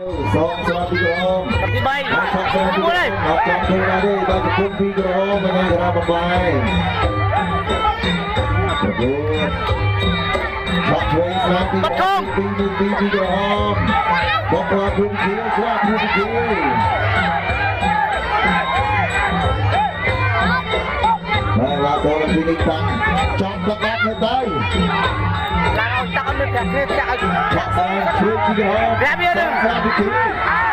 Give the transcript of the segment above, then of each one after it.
សងស្រាពីក្រហម ទី3 អត់ឆក់ស្រាពីក្រហមអត់ចំខ្លួនណាទេ ដល់កំពុងពីក្រហម មិនក្របំបាយប្រកួតឆក់ឆ្វេងស្រាពីក្រហម ពីពីពីពីក្រហម បកក្លាភូមិខៀវ ក្លាភូមិខៀវ ហើយឡាដល់ពីនេះតាំងចំកដាប់នៅដៃ ឡើងឲ្យតាក់ ឲ្យមើលប្រាក់គ្នា តាក់ឲ្យ ឆក់ស្រាឆ្វេងពីក្រហម ប្រាក់វា ស្រាពីខៀវ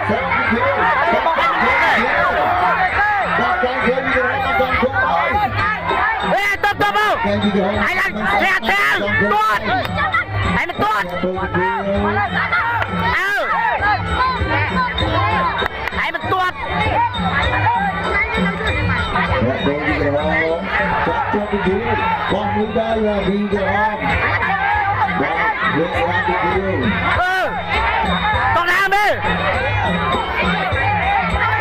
ស្រាពីខៀវ បកពីខៀវ បកកាំងខៀវពីក្រហម បកកាំងខៀវហើយ អេតបតប កាំងពីក្រហម ហើយឡើងប្រាក់ប្រាក់ទាត់ហើយ មិនទាត់ ទៅពីខៀវ អើហើយមិនទាត់ អ្នកចូលពីក្រហម ចាប់ជាប់ពីខៀវ បោះមួយដៃពីក្រហម បាទ វាស្រាពីខៀវ អឺចង់ដើមទេ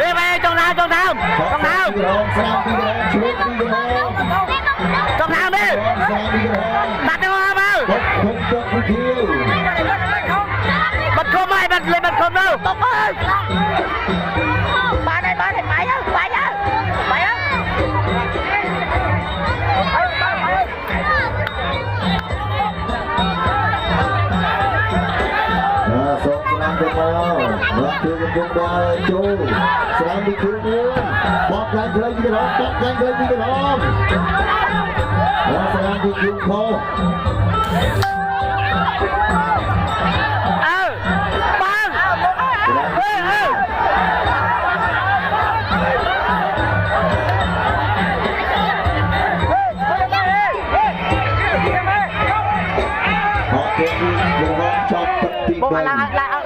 អេបែចង់ដើម ចង់ដើម ចង់ដើម ក្រហម ស្រាពីក្រហម ឆ្វេងពីក្រហម ចង់ដើមទេ ស្រាពីក្រហម បាត់ទៅមក បកគុំទឹកពីខៀវ បាត់ខំហើយ បាត់លេបាត់ខំទៅ តបអើយ បានហើយ បានហើយ បាយហើយ បាយហើយ បាយហើយ បាទ សូមស្នាមទៅមក បាទ ជួយកំពុងដល់ចូលស្រាមពីគ្រូមួយ បកកាញ់ខ្លីពីក្រហម បកកាញ់ខ្លីពីក្រហម បាទ ស្រាមពីគ្រូខោ អើបងអើអើ អត់ទេ ពីក្រហម ចាប់ទឹកទី បង 3 ឡើងឡើង